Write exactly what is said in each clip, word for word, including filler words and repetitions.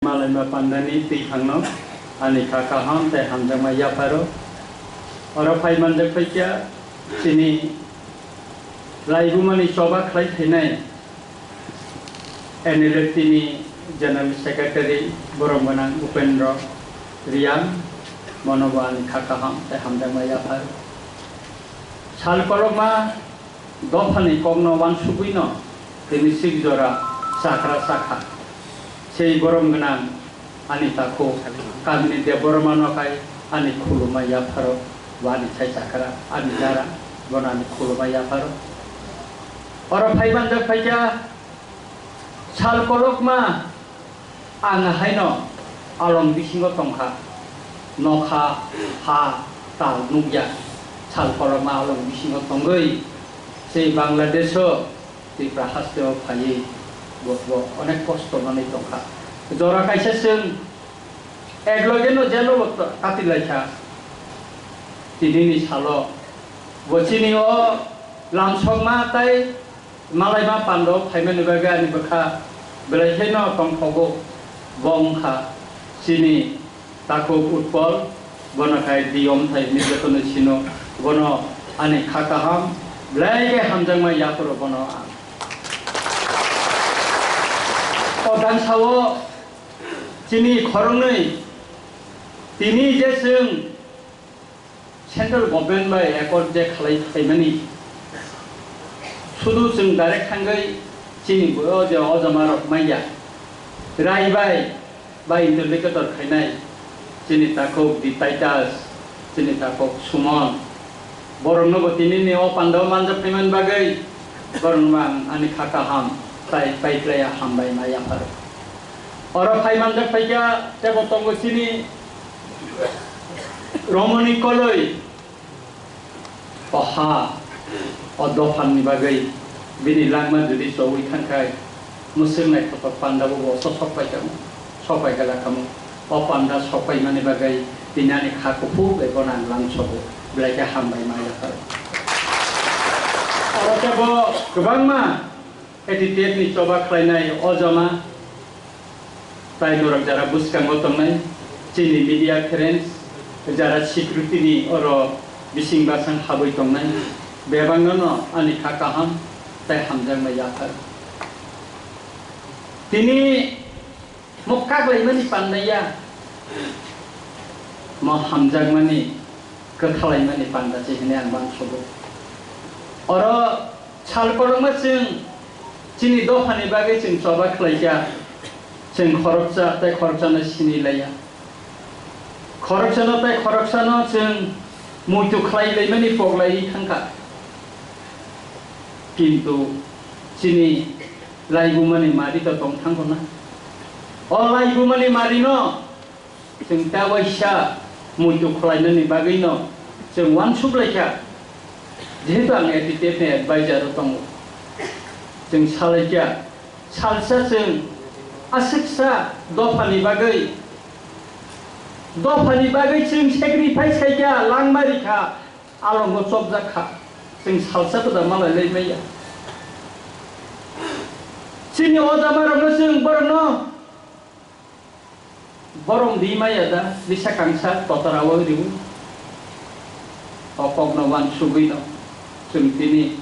Malaima pandani twi thangno ani kha kaham tei hamjakma yapharo. Oro phai manjak phaikha chini laibumani choba khlai thainai N L F T ni General Secretary borom gwnang Upendra Reang, bono bo ani kha kaham tei hamjakma yapharo. Sal kolokma dophani kokno wansugwino tini sik jora chakra chakha. Sei borom gwnang ani takhuk Kamini Debbarmano khai ani khulumma yapharo, bo ani sai chakra, ani dara, bono ani khulumma yapharo. Oro phai manjak phaikha sal kolokma ang haino along bisingo tongkha, nokha, ha, tal nukya, sal kolokma along bisingo tongwi sei Bangladesho Tripura hasteo phaiwi bo, bo onek kosto manwi tongkha. Jora kaisa chwng eklogeno jelo bo kati laikha. Tinini salo bo chini o lamsokma tei malaima pando phaimani bagwi ani bwkha belai kheno tongthogo. Bo wngkha chini takhuk Utpal, bono khai D M thai hinwi jotono sino, bono ani kha kaham, belai khe hamjakma yapharo bono ang. O gansao chini khoroknwi tini je chwng central government bai accord je khlai khlaimani, sudu chwng direct thangwi chini bo je o jama rok manya. Rai bai bai interlocutor khainai chini takhuk Di Titus, chini takhuk Sumon. Borokno bo tinini o pandao manjak phaimani bagwi borokno ang ani kha kaham tai pai khlaiya hambai ma yapharo. Oro phai manjak phaikha tebo tongo chini Romoni Koloi. O ha, o dophani bagwi bini langma jodi chowui thangkhai, mwswk naithotok pandabo bo so sokpai tamo, sokpai gala tamo. O panda sokpaimani bagwi tini ani kha kuphuk bai bono ang langsogo, belai khe hambai ma yapharo. Oro tei bo kwbangma A T T F ni choba khlainai o jama. Tai norok jara bwskango tongnai, chini media friends, jara security ni oro bising basang habwi tongnai, bebakno no ani kha kaham tei hamjakma yaphar. Tini mo kaklaimani pandaya, mo hamjakmani, kwthalaimani panda se hwnwi ang uansugo. Oro sal kwbangma chwng chini dophani bagwi chwng choba khlaikha, chwng khoroksa tei khoroksano sini laiya. Khoroksano tei khoroksano chwng muitu khlai laimani pok laiwi thangkha. Kintu chini laibumani mari to tong thangkho na. O laibumani marino chwng ta waisa muitu khlainani bagwino chwng uansuk laikha, jehetu ang A T T F ni advisor o tongo. Chwng salaikha, salsa chwng aswksa dophani bagwi, dophani bagwi chwng sacrifice khaikha, langma rikha, alongo chopjak kha, chwng salsa bwsa malai lai maya. Chini o jamarokno chwng borokno borom di maya da, bisa kangsa kotor awi riwi. O kokno uansugwino chwng tini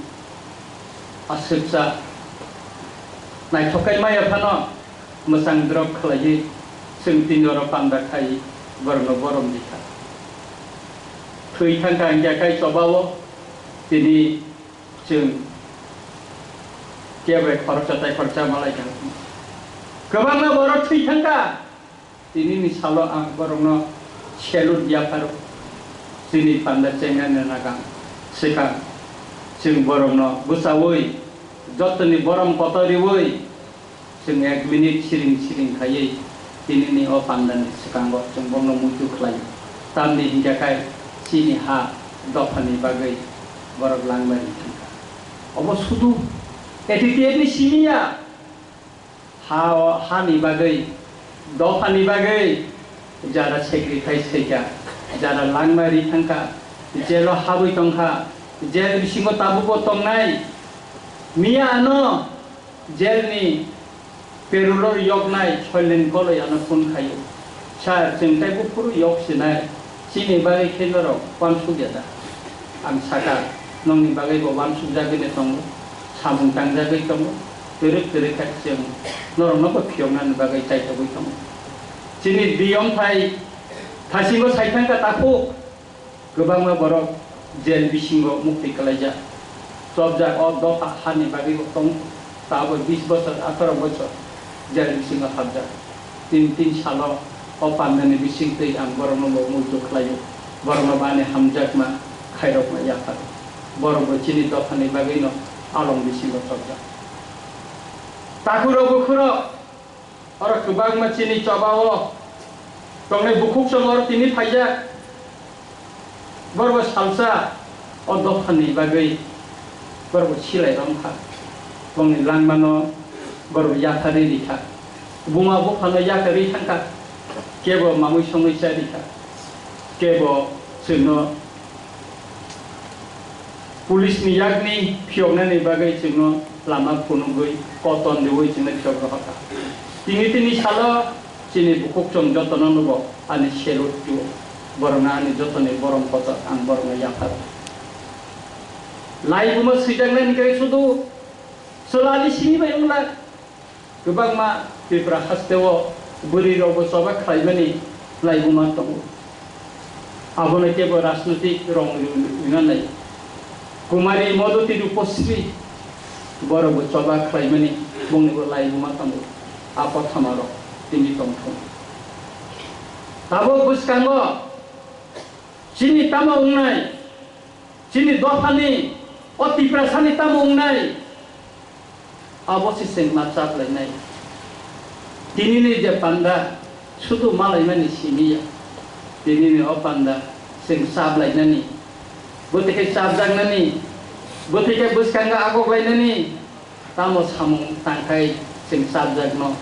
aswksa naithok khai maya phano mwchang drop khlaiwi chwng tini oro panda khai borokno borom di kha. Thwi thangkha hwnkhe khai chobao tini Chwng kebo khoroksa tei khoroksa malai kha. Kwbangma borok thwi thangkha. Tinini salo ang borokno salute yapharo. Chini panda chengnani nagang swkang chwng borokno bwchaui, jotoni borom kotor riui, Chwng ek minute siring siring khaiwi tinini o pandani swkango chwng bono muitu khlaio. Tamni hinkhe khai chini ha dophani bagwi borok langmani thangkha. Obo sudu A T T F ni simi ya. Ha o, hani bagwi, dophani bagwi jara sacrifice khaikha, jara langmari thangkha, jail o habwi tongkha, jail bisingo tabukbo tongnai. Miya ano jail ni Perulor yoknai soilen koloi ano phone khaio. Sir, chwng tei buphuru yok sinai, chini bagwi khe norok uansuk ya da? Ang sakha, nongni bagwi bo uansuk jagwi de tongo, samung tangjagwi tongo, kwrwk kwrwk khe chwng norokno bo phiyoknani bagwi chaitogwi tongo. Chini biyong thai thasingo sai thangkha takhuk. Kwbangma borok jail bisingo mukti kwlaijak, chopjak, o dopha hani bagwi bo tong, tabo bis bosor, ataro bosor jail bisingo hapjak. Tin tin salo o pandani bisingtwi ang borokno bo muitu khlaio, borokno bo ani hamjakma khairokma yapharo. Borok bo chini dophani bagwino along bisingo chopjak. Takhurok bukhurok, oro kwbangma chini chobao tongnai bukhuk chwng oro tini phaijak. Borok bo salsa o dophani bagwi borok bo silai rwngkha. Bongni langmano borok bo yakarwi rikha. Buma buphano yakarwi thangkha. Kebo mamui songwi cha rikha. Kebo chwngno police ni yakni phiyoknani bagwi chwngno lama phunugwi koton riwi chwngno phiyok rohorkha. Tini tini salo chini bukhuk chwng jotono nugo ani salute tio. Borokno ani jotoni borom kotor ang borokno yapharo. Laibuma swijaknani khe sudu chwla ani simi bai wngla. Kwbangma Tripura hasteo bwrwi rokbo choba khlaimani laibuma tongo. Abono kebo rajnotik rong ri-, rina nai. Kumari Modoti Rupasri borokbo choba khlaimani bongnibo laibuma tongo. A kothoma rok tini tongthung. Tabuk bwskango chini tamo wngnai? Chini dophani o Tiprasani tamo wngnai? Abo se chwng ma chaplainai. Tinini je panda sudu malaimani simi ya. Tinini o panda chwng chaplainani. Bwtwi khe chapjaknani. Bwtwi khe bwskango agoklainani. Tamo samung tangkhai chwng chapjakno,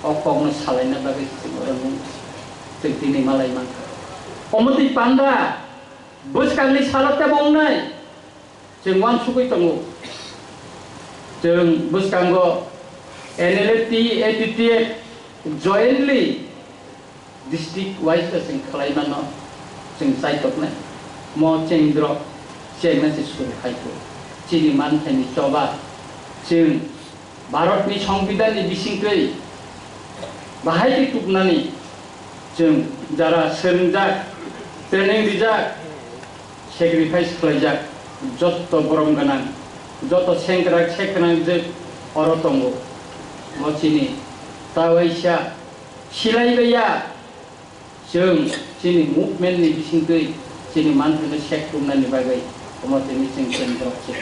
o kokno salaina bagwi chwng oro nung chwng tini malai mankha. Omo twi panda bwskangni salo tebo wngnai chwng uansugwi tongo. Chwng bwskango N L F T, A T T F jointly district wise khe chwng khlai mano, chwng chaitoknai. Mo chengdrop chengna se suru khai kho. Chini manthaini choba chwng Bharatni Songbidanni bisingtwi bahai khe tuknani chwng jara swrwngjak, training rijak, sacrifice khlaijak, jotto borom gwnang, jotto sengkrak sekgwnang je oro tongo. Mo chini ta waisa silai baiya. Chwng chini movement ni bisingtwi chini manthaino sek tumnani bagwi omo tini chwng chengdrop se.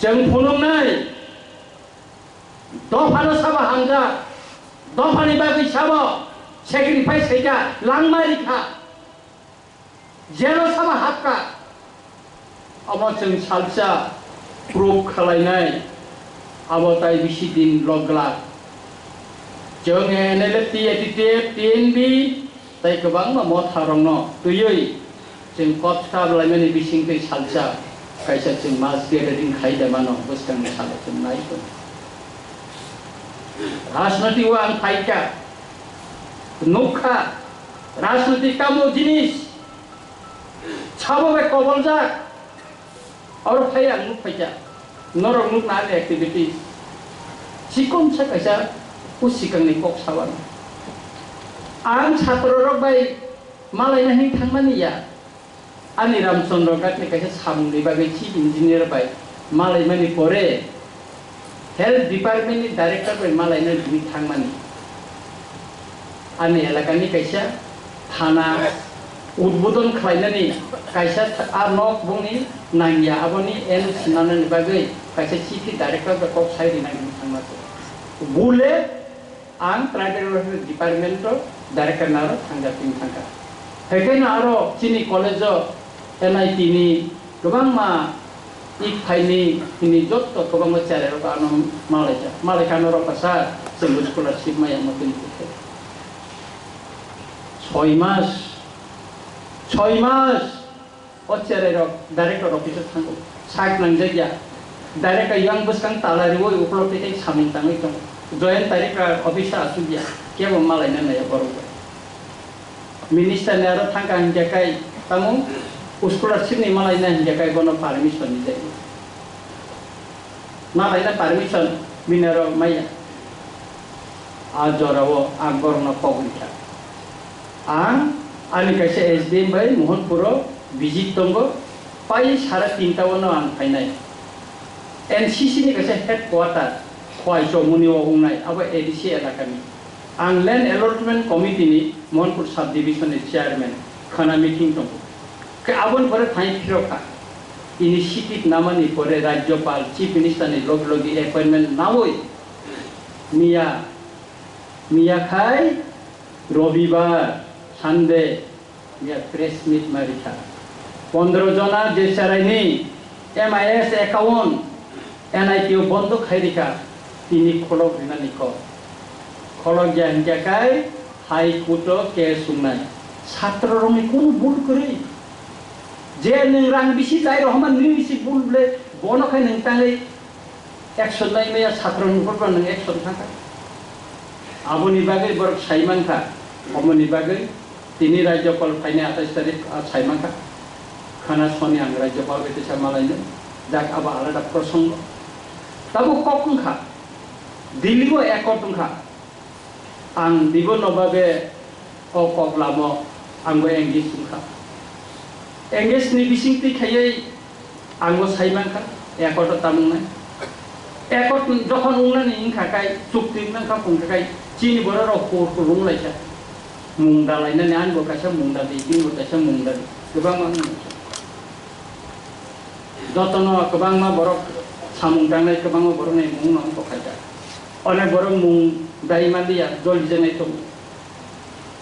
Chwng phunuknai dophano sabo hamjak, dophani bagwi sabo sacrifice khaikha, langma rikha, jelo sabo hapkha. Omo chwng salsa proof khwlainai, abo tai bisi din loglak. Chwng N L F T, A T T F, T N B tai kwbangma motha rokno twiwi chwng kok swkap laimani bisingtwi salsa kaisa chwng mass gathering khai da mano, bwskangni salo chwng nai tongo. Rajniti o ang phaikha, nukha, rajniti tamo jinis, sabo bai koboljak, oro phai ang nuk phaikha, norok nukna ani activities, chikon sa kaisa, o sikangni kok sabano. Ang satro rok bai malaina hin thangmani ya, Ani Ramchandra Ghat ni kaisa samung ni bagwi chief engineer bai malaimani pore health department ni director bai malaina hinwi thangmani. Ani elaka ni kaisa thana udbodon khlainani kaisa th-, a nok bongni nangya aboni N O C manani bagwi kaisa chithi director bai kok sai rinani hinwi thangma se. Bule Ang tribal welfare department o director naro thangjak tini thangkha. Haikhe no aro chini college o N I T ni kwbangma ik phaini hini jotto kwbangma cherai rok ano malaijak. Malaikha norok kasa chwngbo scholarship maya mo tini khe. Soi mas, soi mas. O cherai rok director office o thango. Sak nangjak ya. Director yang bwskang tala riwi uklok tei tei samung tangwi tongo. Joyant Tarikra office o asuk ya, kebo malaina naiya borok bai. Minister ni aro thangka hinkhe kai tamo scholarship ni malaina hinkhe kai bono permission ni jai. Malaina permission bini aro maya. A jora o ang borokno kok rikha. Ang ani kaisa S D M bai Mohanpur o visit tongo, pai sara tinta o no ang phainai. N C C ni kaisa headquarter Khowai Chomoni o wngnai, abo A D C elaka ni. Ang Land Allotment Committee ni Mohanpur Sub Division ni chairman, khana meeting tongo. Khe aboni pore thai phirokha. Initiative namani pore Rajyapal, Chief Minister ni logi logi appointment nawi miya, miya khai Robibar, Sunday, ya press meet ma rikha. Pondro jona je cheraini M I S account N I T o bondo khai rikha, tini kholok rinani kok. Kholok ya hinkhe kai High Court o case wngnai. Satro rokni kunu bul kwrwi. Je nwng rang bisi chai rohorma nini bisi bul ble bono khai nwng tangwi action lai maya satro ni bul nwng action thangkha. Aboni bagwi borok sai mankha, omoni bagwi tini Rajyapal phainai atais tarik, ah, sai mankha. Khana soni ang Rajyapal bai teisa malaino, jak abo alada prosongo. Tabuk kok wngkha, Delhi o accord wngkha. Ang bibo no babe o kok lamo ang bo engage wngkha. Engage ni bising twi khaiwi ang bo sai mankha, accord o tamung nai. Accord jokhon wngnani wngkha kai, chukti wngkha phungkha kai, chini borok rok hur hur wnglaikha. Mung dalainani ang bo kaisa mung dadi, chini bo kaisa mung dadi. Kwbangma wngkha. Jotono kwbangma borok samung tangnai, kwbangma borokni mungno wngkha khaikha. Onek borok mung dai manliya, joli janai tongo.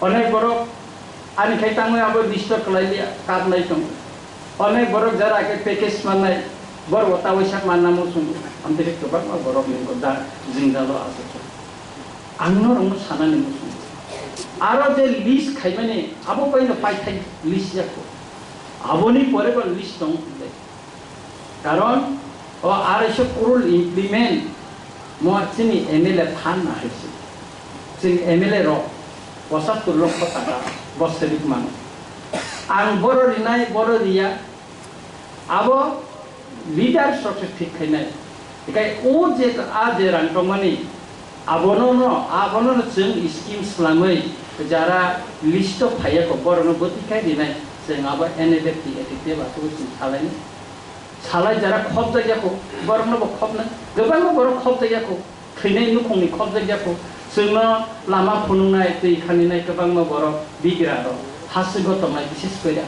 Onek borok ani khai tangwi abo list o kwlai liya, kapnai tongo. Onek borok jara khe package mannai, borok bo tawi sak manna muchungo. Amtwi khe kwbangma borok ni bo da jwngjalo aswk khe. Ang norokno sanani muchungo. Aro je list khaimani abo bai no paithai list ya kho. Aboni pore bo list tong hwnlai. Karon o arai so crore implement mo chini M L A phan na hai se. Chini M L A rok pochattor lokho taka bosorik mano. Ang boro rinai, boro riya. Abo leaders rok se thik khainai. Ekai o je a je rang tongmani, abono no, abono no chwng scheme swlamwi jara list o phaiya kho, borokno bwtwi khai rinai, chwng abo N L F T A T T F aswk chwng salaini. Salai jara khopjak ya kho, borokno bo khopnai, kwbangma borok khopjak ya kho, thwinai nukhungni khopjak ya kho, chwngno lama phunuknai, twi khaninai kwbangma borok bigra rok, haswgo tongnai bises koira,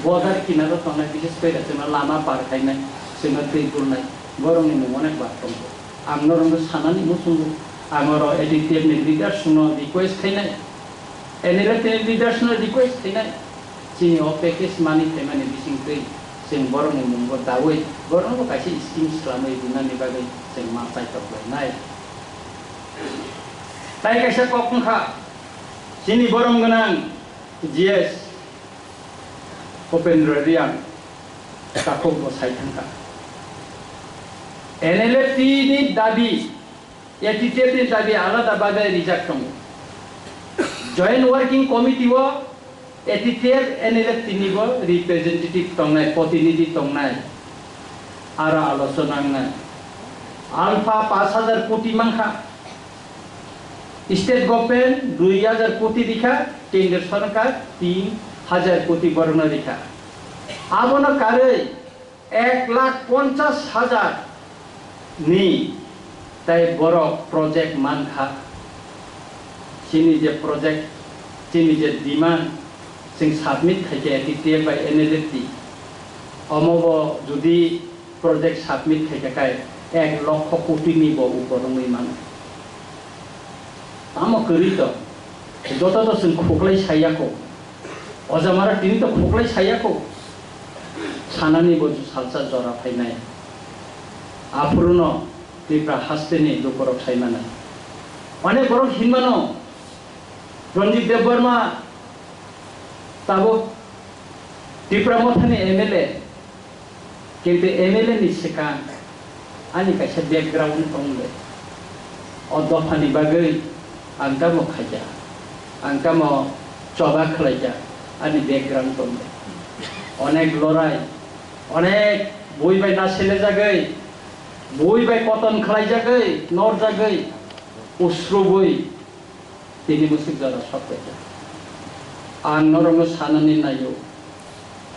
border kinaro tongnai bises koira, chwngno lama par khainai, chwngno twi gulnai, borokni mung onek bar tongo. Ang norokno sanani muchungo, ang oro A D T F ni leaders no request khainai, N L F ni leaders no request khainai, chini o package mani phaimani bisingtwi chwng borokni mungbo dawi, borokno bo kaisa scheme swlamwi rinani bagwi chwng ma chaitok lainai. Tai kaisa kok wngkha, chini borom gwnang G S Upendra Reang takhuk bo sai thangkha. N L F T ni dabi, A T T F ni dabi alada bagwi rijak tongo. Joint Working Committee o A T T F, N L F T ni bo representative tongnai, protinidhi tongnai, aro alochona wngnai. Alpha pash hajar koti mankha, state government dui hajar koti rikha, kendra sorkar tin hajar koti borokno rikha. Abono karwi ek lakh ponchash hajar ni tai borok project mankha. Chini je project, chini je demand, chwng submit khaikhe A T T F bai N L F T, omo bo jodi project submit khaikha khe ek lokho koti ni bo upor wngwi mano. Tamo kwrwi to, joto to chwng khuklai saya kho. Oja mara tini to khuklai saya kho. Sanani bo salsa jora phainai. Aphuruno Tripura hasteni lukurok sai mano. Onek borok hinmano, Ranjit Debbarma tabuk Tipra Mothani M L A, kintu M L A ni swkang ani kaisa background tong le. O dophani bagwi ang tamo khaikha, ang tamo choba khlaikha, ani background tongkha. Onek lorai, onek bui bai nasilejagwi, bui bai koton khlaijagwi, norjagwi, usrubwi tini bwswk jora sokphaikha. Ang norokno sanani naio,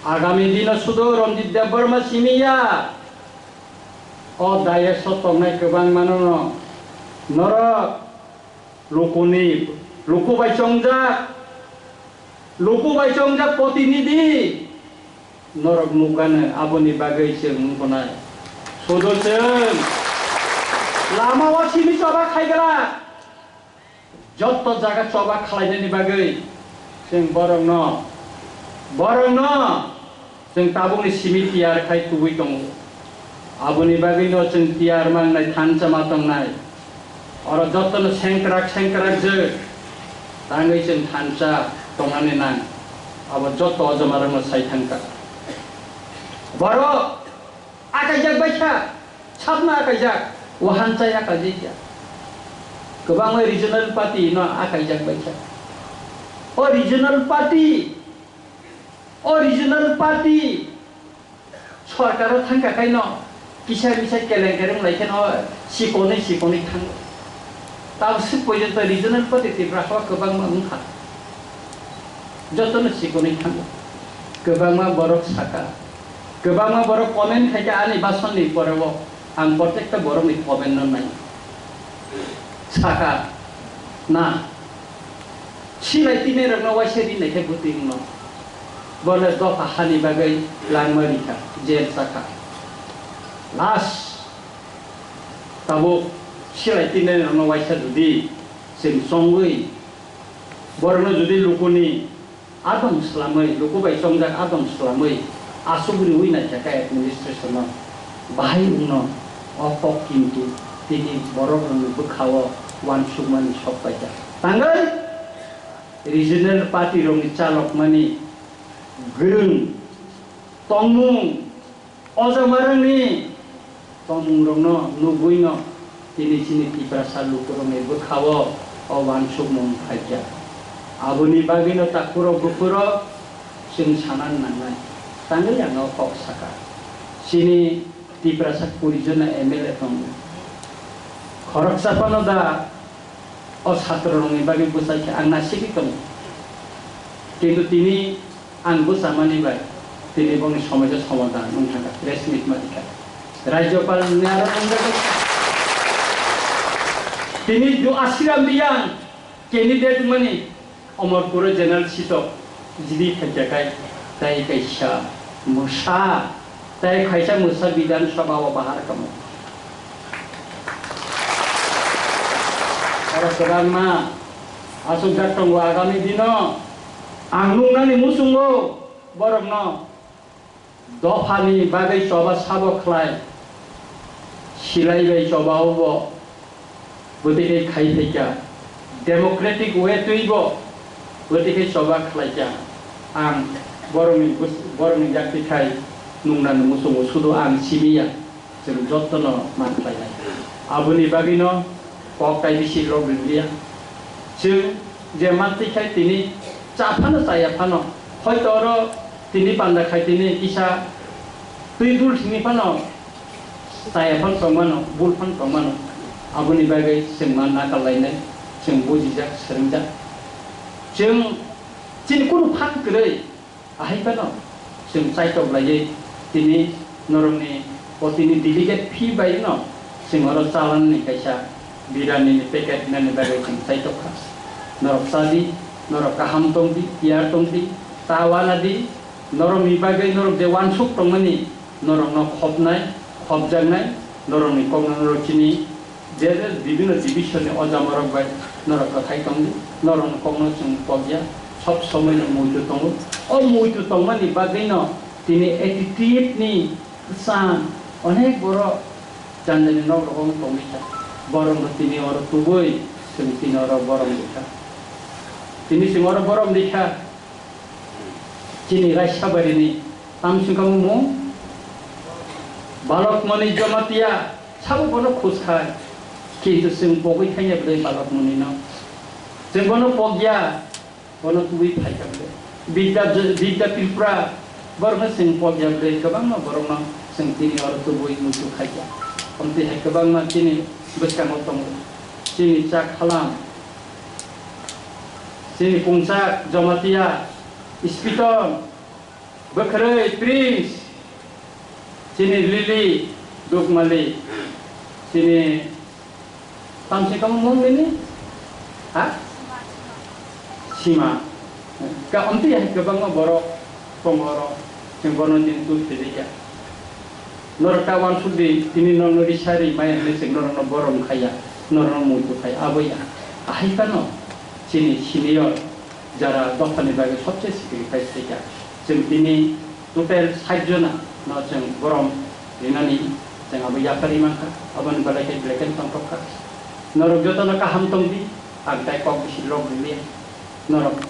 agami dino sudu Ranjit Debbarma simi ya. O dais o tongnai kwbangmano no norok lukuni, luku bai chongjak, luku bai chongjak protinidhi norok nukgano, aboni bagwi chwng wngkha nai. Sudu chwng lama o simi choba khaiglak. Jotto jaga choba khlainani bagwi chwng borokno, borokno chwng tabukni simi tiyar khai tubui tongo. Aboni bagwino chwng tiyar mangnai thansa ma tongnai. Oro jottono sengkrak sengkrak jwk tangwi chwng thansa tongnani nang. Abo jotto ojomarokno sai thangkha. Borok akaijak bai kha, sabno akaijak, wahan chai akaijak ya. Kwbangma regional party no akaijak bai kha. O regional party, o regional party sorkar o thangkha khaino kisa misa kelenkari wng lai kheno sikonwi sikonwi thango. Tabuk swk porjonto regional party Tripura ha o kwbangma wngkha. Jotono sikonwi thango. Kwbangma borok saka, kwbangma borok comment khaikha ani basonni pore o, ang protekta borokni comment no nai. Saka na silai tini rokno waisa rinai khe bwtwi wngno. Bole dopha hani bagwi langma rikha, jail saka. Last tabuk silai tini rokno waisa jodi chwng chongwi borokno jodi lukuni adom slamwi, luku bai chongjak adom slamwi aswk riwi naikha khe administration-o bahai wngno o kok kintu tini borok rokni bwkha-o uansukmani sok paikha. Tangwi regional party rokni chalokmani gwrwng tongmung, o jaga rangni tongmungrokno nugwino tini chini Tiprasa lukurokni bwkha-o o uansukmung phaikha. Aboni bagwino takhurok bukhurok chwng sana nangnai. Tangwi ang o kok saka. Chini Tiprasa kuri jona M L A tongo. Khoroksa phano da o chatrorokni bagwi bwsai khe ang nasigwi tongo. Kintu tini ang bwchamani bai tini bongni somosya somadhan wng thangkha, press meet ma rikha. Rajyapal ni aro nangjago. Tini do Asiram Riyang candidate wngmani Omorpur o general seat o G D phaikha khai, tai kaisa mwsa, tai kaisa mwsa Bidhan Sabha o bahar kamo. Oro kwbangma aswkjak tongo agami dino. Ang nuknani muchungo borokno dophani bagwi choba sabo khlai, silai bai choba obo bwtwi khe khai phaikha, democratic way twibo bwtwi khe choba khlaikha. Ang borokni bus-, borokni yakti khai nuknani muchungo sudu ang simiya. Chwng jotono man khlainai. Aboni bagwino kok tai bisi log rwliya. Chwng je mantwi khai tini cha phano chaya phano, hoito oro tini panda khai tini kisa twi dul simi phano chaya phano tongmano, bul phano tongmano. Aboni bagwi chwng ma nakal lainai, chwng bujijak, swrwngjak. Chwng chini kunu phan kwrwi. Ahai phano chwng chaitok laiwi tini norokni o tini delegate fee bai no chwng oro chalanani kaisa biryani ni packet nani bagwi chwng chaitok kha. Norok cha di, norok kaham tong di, tiyar tong di, ta wana di, norokni bagwi norok je uansuk tongmani norokno khopnai, khopjaknai, norokni kokno norok chini je je bibhinno division ni ojamarok bai norok kwthai tong di, norokni kokno chwng pokya, sob somoi no muitu tongo. O muitu tongmani bagwi no tini eighty-eight ni kwchang onek borok janjani nok rogo wng tongwi kha. Borok no tini oro tubui chwng tini oro borom rikha. Tini chwng oro borom rikha. Chini Raisabari ni tamswngkha mung Balokmoni Jamatia, sabo bono khus khai. Kintu chwng pogwi thangya bwlai balok mwnwino. Chwng bono pogya, bono tubui phaikha bwlai. Bidya, Bidya Tripura, borokno chwng pogya bwlai, kwbangma borokno chwng tini oro tubui muitu khaikha. Omtwi hai kwbangma chini bwskango tongo. Chini chak halam, chini pungchak Jamatia, Spiton, Bwkhwrwi, Prince, chini Lily, Dukmali, chini tamsi tamo mung nini? Ha? Sima. Ka omti hai kwbangma borok tongo oro, chwng bono din tu philika. Norok ta wansuk di, tini norokno risa ri maya hinwi chwng norokno borom khaiya, norokno muitu khaiya, abo ya. Ahai phano chini senior jara dophani bagwi sobse sacrifice khaikha. Chwng tini total sait jona no chwng borom rinani chwng abo yapharwi mankha, aboni belai khe belai khe tongthok kha. Norok jotono kaham tongdi, ang tai kok bisi lok rwliya. Norok